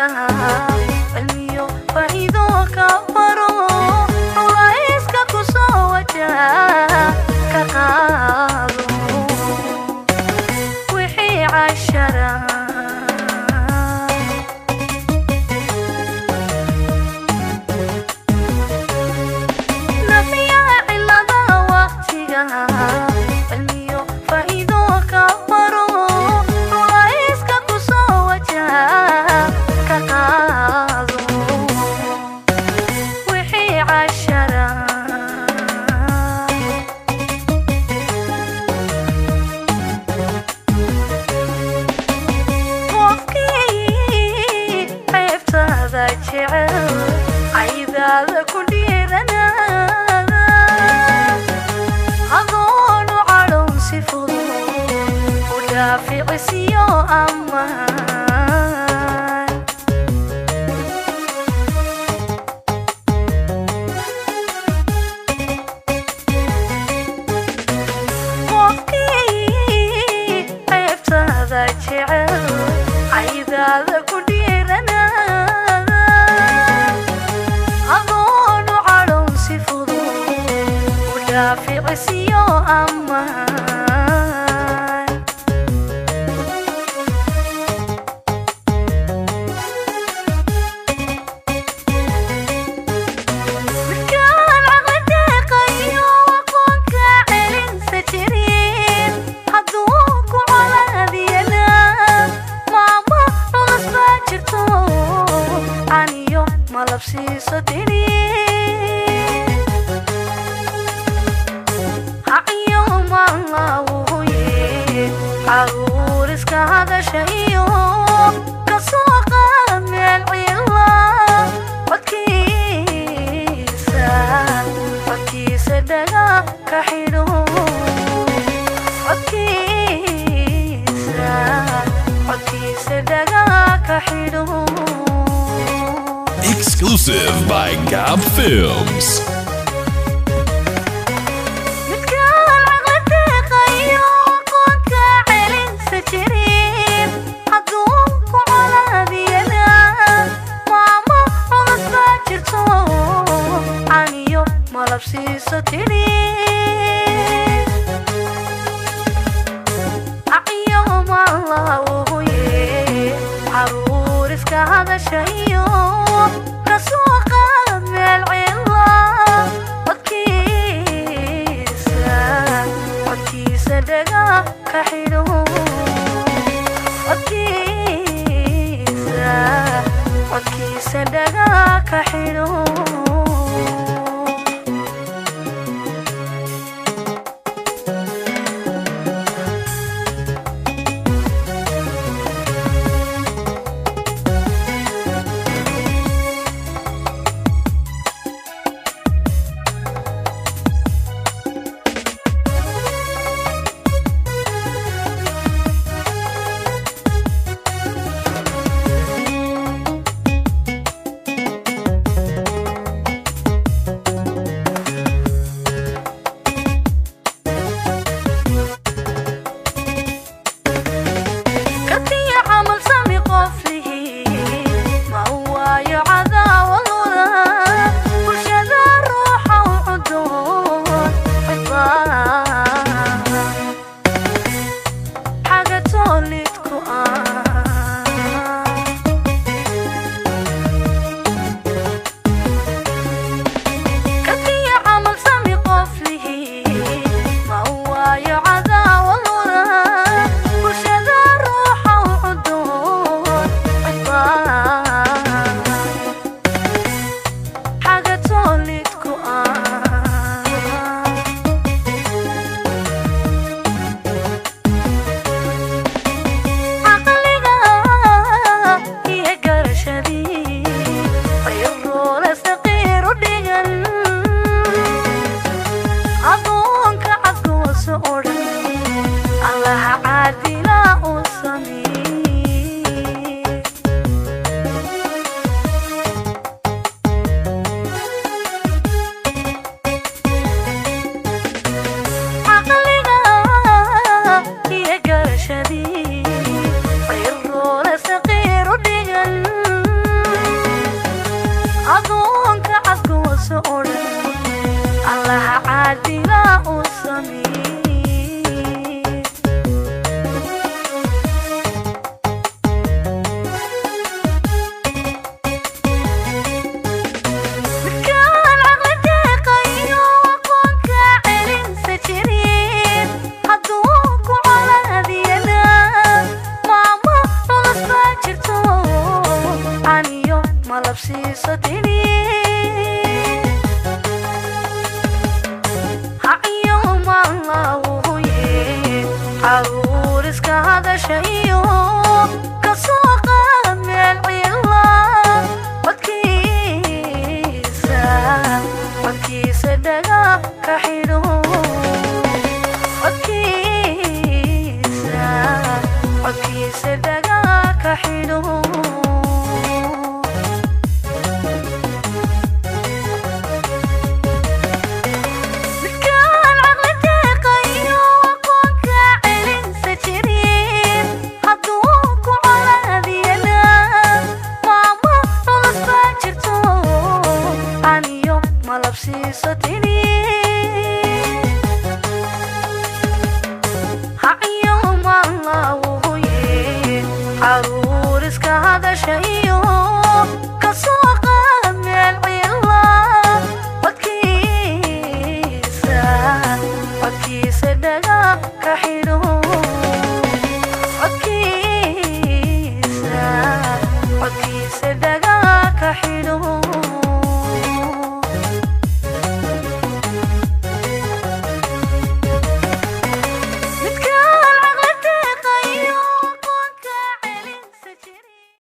waqtiga, cilmiyo faa'iido ka baro, culayska ku soo wajaha ka qaado wixii cashara. Nafiya cilada waqtiga, cilmiyo faa'iido ka baro, culayska ku soo wajaha ka qaado wixii cashara. Qofkii ceebtaada jecel, caydaada ku dhiiranada, adoonu cadhoon si fudud u dhaaficisiyo ammaan. Qofkii ceebtaada jecel, caydaada ku dhiiranada, adoonu cadhoon si fudud u dhaaficisiyo ammaan. Midkaan caqli deeqayo, aqoonka celinsa jirin, hadduu ku colaadiyana, maama culus baa jirto caniyo malab siiso tiri. Haciyo malawuye caruur iska hadasha iyo kasoo qaad meel cila, codkiisa, codkiisa dhaga ka xidho, codkiisa, codkiisa dhaga ka xidho. Exclusive by Gab Films. Midkaan caqli deeqayo, aqoonka celinsa jirin, hadduu ku colaadiyana, maama culus baa jirto caniyo malab siiso tiri. Aciyo malawuye caruur iska hadasha iyo kasoo qaad meel cila, codkiisa, codkiisa dhaga ka xidho, codkiisa, codkiisa dhaga ka xidho. Xadila u samir. Midkaan caqli deeqayo aqoonka celinsa jirin, hadduu ku colaadiyana, maamo culus baa jirto caniyo malabsiiso tini. Haciyo malawuye, caruur iska hadasha.